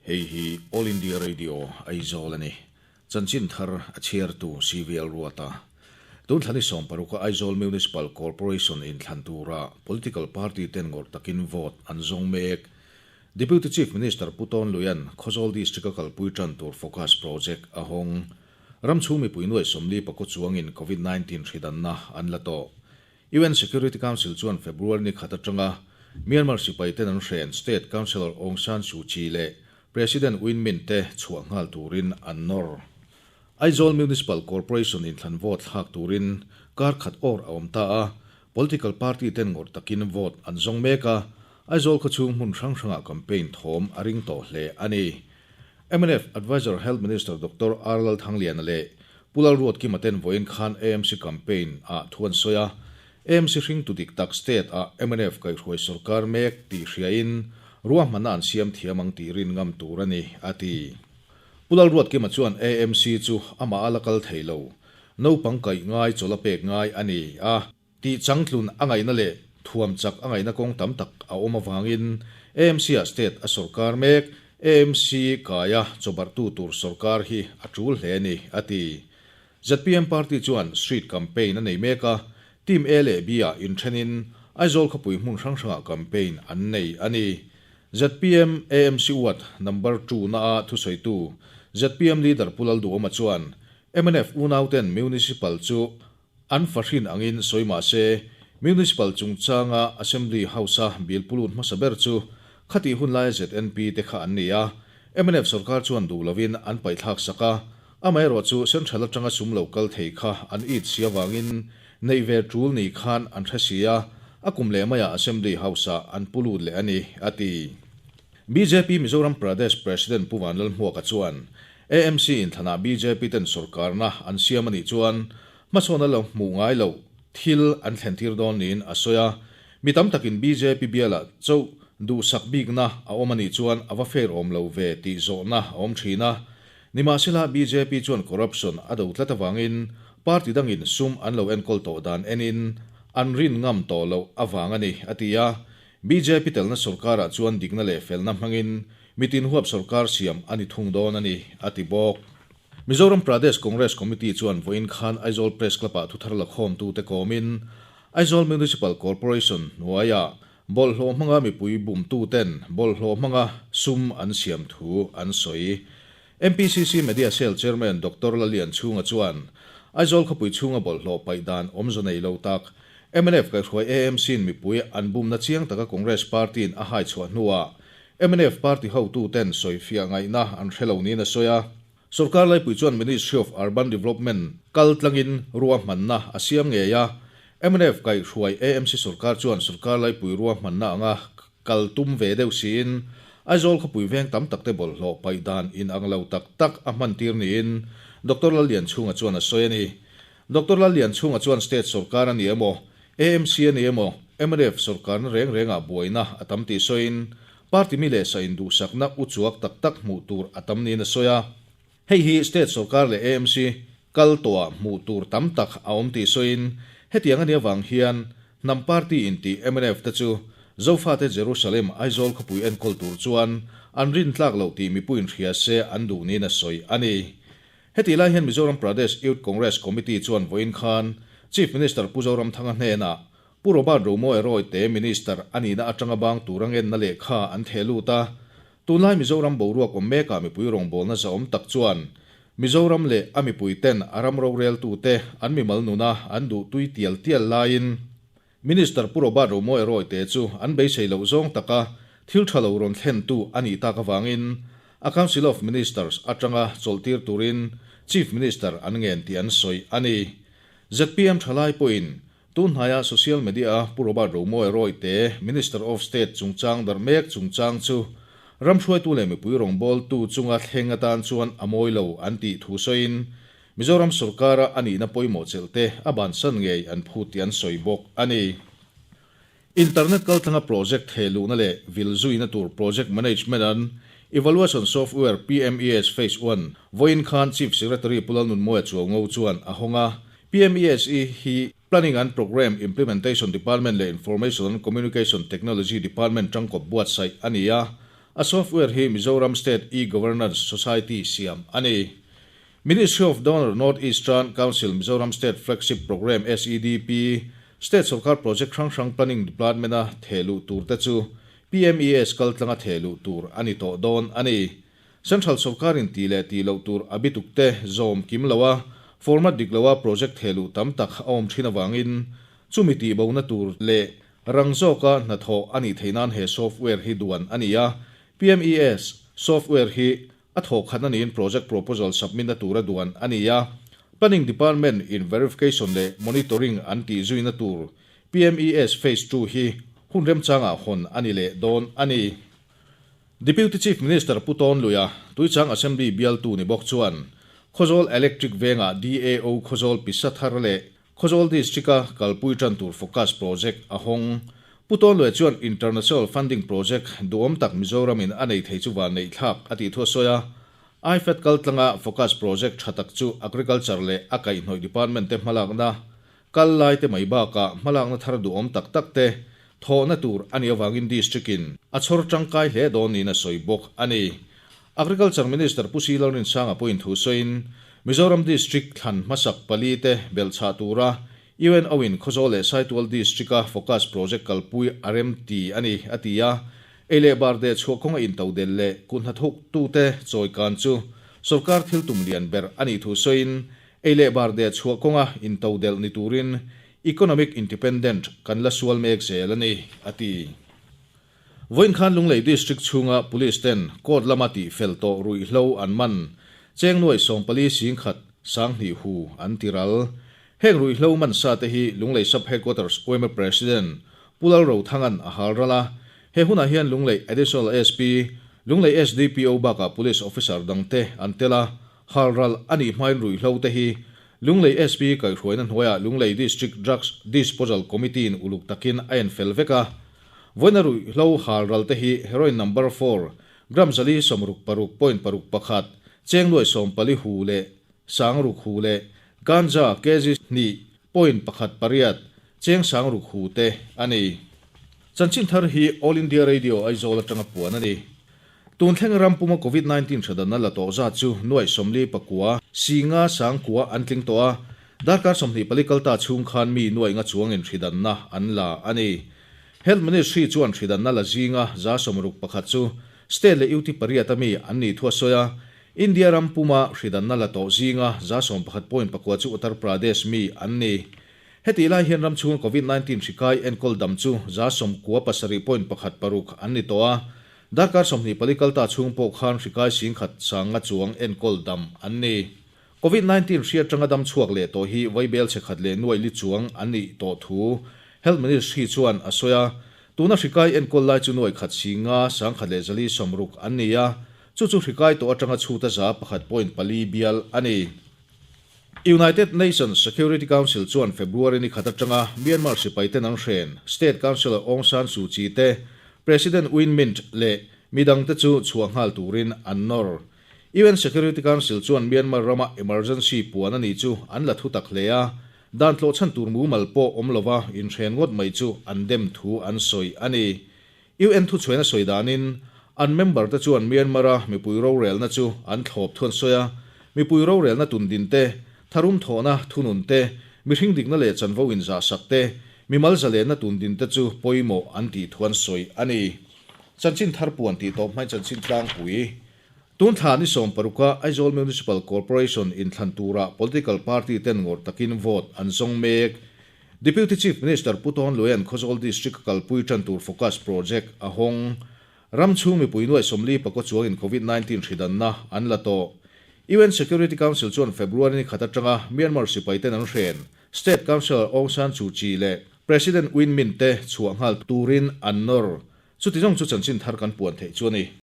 Hei hi All India Radio Aizawl a ni. Chanchin thar a chhiartu CVL Ruata. Tun thla ni sawmparuka Aizawl Municipal Corporation inthlan tura political party ten ngawrh takin vote an zawng mek. Deputy Chief Minister Pu Tawn Luia'n Khawzawl District-a kalpui tan tur Focus Project a hawng. Ram chhung mipui nuai 40 pakaw chuangin Covid 19 hridanna an la tawh. UN Security Council chuan February ni khat atanga Myanmar sipai ten an hren State Counsellor Aung San Suu Kyi leh President Win Myint te chhuah nghal turin an nawr. Aizawl Municipal Corporation inthlan vote thlak turin kar khat awr a awm ta a, political party ten ngawrh takin vote an zawng mek a, Aizawl khawchhung hmun hrang hrangah campaign thawm a ring tawh hle a ni. Mnf Adviser Health Minister Doctor R Lalthangliana leh Pu Lalruatkima ten vawiin khan AMC campaign ah thu an sawi a, AMC hringtu dik tak state ah mnf kaihhruai sorkar mek tih hriain ruahmanna an siam thiam ang tih rin ngam tur a ni, a ti. Pu Lalruatkima chuan AMC chu amah a la kal thei lo, naupang kaih ngai chawlh a pek ngai a ni a, tih changtlun a ngaihna leh thuam chak a ngaihna kawng tam tak a awm avangin AMC-ah state a sorkar mek, AMC kaia chawbarhtu tur sorkar hi a tul hle a ni, a ti. Zpm party chuan street campaign a nei mek a, team A leh B-ah inthenin Aizawl khawpui hmun hrang hrangah campaign an nei a ni. Zpm AMC Ward number two naa thusawitu zpm leader Pu Lalduhawma chuan mnf unauten municipal chu An fahrin angin sawi mah se, Municipal chungchanga Assembly House-a bill pulut hmasa ber chu khatih hun laia ZNP te kha an ni a, mnf sorkar chuan duh lovin an paihthlak sak a, amaherawh chu Central atanga sum lo kal thei kha an it si avangin neih ve tul ni khan an hre si a, a kum leh maiah Assembly House-ah an pulut leh a ni, a ti. Bjp Mizoram Pradesh President Pu Vanlalhmuaka chuan AMC inthlanah bjp ten sorkarna an siam a nih chuan hmasawn a lo hmuh ngai loh thil an thlen tir dawn niin a sawi a. Mi tam takin bjp bialah chauh duhsak bikna a awm a nih chuan a va fair awm lo ve tih zawhna a awm thin a. Nimahsela bjp chuan corruption a do tlat avangin party dangin sum an lo enkawl tawh dan enin an rin ngam tawh loh avang a ni, a ti a. Bjp telna sorkarah chuan dikna leh felna hmangin Mitin huap sorkar siam a ni thung dawn a ni, a ti bawk. Mizoram Pradesh Congress Committee chuan vawiin khan Aizawl Press Club-ah thuthar lakhawmtute kawmin Aizawl Municipal Corporation hnuaiah bawlhhlawh hmanga mipui bumtuten bawlhhlawh hmanga sum an siam thu an sawi. MPCC Media Cell Chairman Doctor Lalianchhunga chuan Aizawl khawpui chhunga bawlhhlawh paih dan awmze nei lo tak mnf kaihhruai AMC-in mipui an bumna chiang taka Congress Party-in a hai chhuah hnuah Mnf party hotuten sawifiah ngaihna an hre lo niin a sawi a. Sorkar laipui chuan Ministry of Urban Development kal tlangin ruahmanna a siam ngei a. Mnf kaihhruai AMC sorkar chuan sorkar laipui ruahmanna anga kal tum ve deuh siin Aizawl khawpui veng tam takte bawlhhlawh paih dan inang lo tak tak a hmantir niin Doctor Lallianchhunga chuan a sawi a ni. Doctor Lallianchhunga chuan state sorkar a ni emaw, AMC a ni emaw, mnf sorkarna reng rengah buaina a tam tih sawiin, party mi leh sa induhsakna uchuak tak tak hmuh tur a tam niin a sawi a. Hei hi state sorkar leh AMC kal tawhah hmuh tur tam tak a awm tih sawiin, hetiang a nih avang hian hnam party intih mnf te chu Zofate Jerusalem Aizawl khawpui enkawl tur chuan an rintlak loh tih mipuiin hria se an duh niin a sawi a ni. Hetih lai hian Mizoram Pradesh Youth Congress Committee chuan vawiin khan Chief Minister Pu Zoramthanga hnenah Pu Robert Romoe Royte Minister a nihna atanga bang tura ngenna lehkha an theh lut a. Tunlai Mizoram boruak awm mekah mipui rawngbawlna zahawm tak chuan Mizoram leh a mipuiten a ram roreltute an mimal nuna an duh tui tial tial laiin Minister Pu Robert Romoe Royte chu an beisei loh zawng taka thil tha lo rawn thlentu a nih tak avangin a Council of Ministers atanga chawlhtir turin Chief Minister an ngen tih an sawi a ni. Zpm thalai pawhin tun hnaia social media-a Pu Robert Romoe Royte Minister of State chungchang darh mek chungchang chu ram hruaitu leh mipui rawngbawltu chunga thleng atan chuan a mawi lo an tih thu sawiin Mizoram sorkara a nihna pawimawh chelhte a bansan ngei an phut tih an sawi bawk a ni. Internet kaltlanga project thehluhna leh vil zuina tur Project Management and Evaluation Software, PMES, Phase I, vawiin khan Chief Secretary Pu Lalnunmawia Chuaungo chuan a hawng a. PMES hi Planning and Programme Implementation Department leh Information and Communication Technology Department tangkawp buatsaih a ni a. A software hi Mizoram State E-Governance Society siam a ni. Ministry of Donor North Eastern Council Mizoram State Flagship Programme SEDP, State sorkar project hrang hrang Planning Department-a thehluh tur te chu PMES kaltlanga thehluh tur a ni tawh dawn a ni. Central sorkarin tih leh tih loh tur a bituk te zawm kim lo a, format dik loa project thehluh tam tak a awm thin avangin chumi tihbona tur leh rang zawka hnathawh a nih theih nan he software hi duan a ni a. PMES software hi a thawhkhatna niin project proposal submit na tura duan a ni a. Planning Department in verification leh monitoring an tih zuina tur PMES Phase ii hi hun remchangah hawn a ni leh dawn a ni. Deputy Chief Minister Pu Tawn Luia, Tuichang Assembly bialtu ni bawk chuan Khawzawl Electric vengah DAO Khawzawl pisa thar leh Khawzawl District-a kalpui tan tur Focus Project a hawng. Pu Tawn Luia chuan International Funding Project duhawm tak Mizoramin a nei thei chu van neih thlak a tih thu a sawi a. IFAD kaltlanga Focus Project tha tak chu Agriculture leh a kaihhnawih Department te hmalakna Kal lai te mai bakah hmalakna thar duhawm tak tak te thawhna tur a nih avangin District in a chhawr tangkai hle dawn niin a sawi bawk a ni. Agriculture Minister Pu Si Lalrinsanga pawhin thu sawiin, Mizoram District thlan hmasak pali te belhchhah tura UNO in Khawzawl leh Saitual District a Focus Project kalpui a rem ti a ni, a ti a. Ei leh bar deh chhuah kawnga intodel leh kut hnathawktute chawikan chu sawrkar thil tum lian ber a nih thu sawiin, Ei leh bar deh chhuah kawnga intodelh ni turin economic independent kan la sual mek zel a ni, a ti. Vawiin khan Lunglei District chhunga Police ten court lama tihfel tawh ruihhlo an man cheng nuai 14 singkhat 2000 hu an ti ral. Heng ruihhlo man sa te hi Lunglei Sub Headquarters yma President Pu Lalrothanga'n a hal ral a, he hunah hian Lunglei Additional SP, Lunglei SDPO bakah Police Officer dangte an tel a, Halral a nih hmain ruihhlo te hi Lunglei SP kaihhruaina hnuaiah Lunglei District Drugs Disposal Committee-in uluk takin a en fel vek a. Vawiina ruihhlo halral te hi Heroin Number four, gram 466.61, cheng nuai 14 hu leh 6000 hu leh Ganja kg 2.18, cheng 6000 hu te a ni. Chanchin thar hi All India Radio Aizawl atanga puan a ni. Tun thleng ram puma Covid 19 hradanna la tawh zat chu nuaih 49 singa sangkua an tling tawh a, darkar 24 kalta chhung khan mi nuaih nga chuangin hridanna an la a ni. Health Ministry chuan hridanna la zinga 61 chu state leh UT pariat a mi an nih thu a sawi a, India ram puma hridanna la tawh zinga 11.9 chu Uttar Pradesh mi an ni. Hetih lai hian ram chhunga Covid 19 hri kai enkawl dam chu 97.16 an ni tawh a, Darkar 24 kalta chhung pawh khan hri kai 10,000 sanga chuang enkawl dam an ni. Covid 19 hri atanga dam chhuak leh tawh hi vaibel che khat leh nuaih li chuang an nih tawh thu Health Ministry chuan a sawi a. Tuna hri kai enkawl lai chu nuaih khat singa 100 leh 460 an ni a, chu chu hri kai tawh atanga chhuta 1.4 bial a ni. United Nations Security Council chuan February ni khat atanga Myanmar sipaiten an hren State Counsellor Aung San Suu Kyi te, President Win Myint leh midangte chu chhuah nghal turin an nawr. UN Security Council chuan Myanmar rama emergency puan a ni chu an la thu tak hle a, dan tlawhchhan tur mumal pawh awm lova inhren ngawt mai chu an dem thu an sawi a ni. UN thuchhuaina sawi danin, an member te chuan Myanmar-a mipui rorelna chu an thlawp thu an sawi a, mipui rorelna tundin te, tharum thawhna thunun te, mihring dikna leh chanvo inzahsak te, mimal zalenna tundin te chu pawimawh an tih thu an sawi a ni. Chanchin thar puan tih tawp hmain chanchin tlangpui. Tun thla ni 16-a Aizawl Municipal Corporation inthlan turah political party ten ngawrh takin vote an zawng mek. Deputy Chief Minister Pu Tawn Luaia'n Khawzawl District a kalpui tan tur Focus Project a hawng. Ram chhung mipui nuai 49 chuangin Covid 19 hridanna an la tawh. UN Security Council chuan February ni khat atanga Myanmar sipaiten an hren State Counsellor Aung San Suu Kyi leh President Win Myint te chhuah nghal turin an nawr. Chuti zawng chu chanchin thar kan puan theih chu a ni.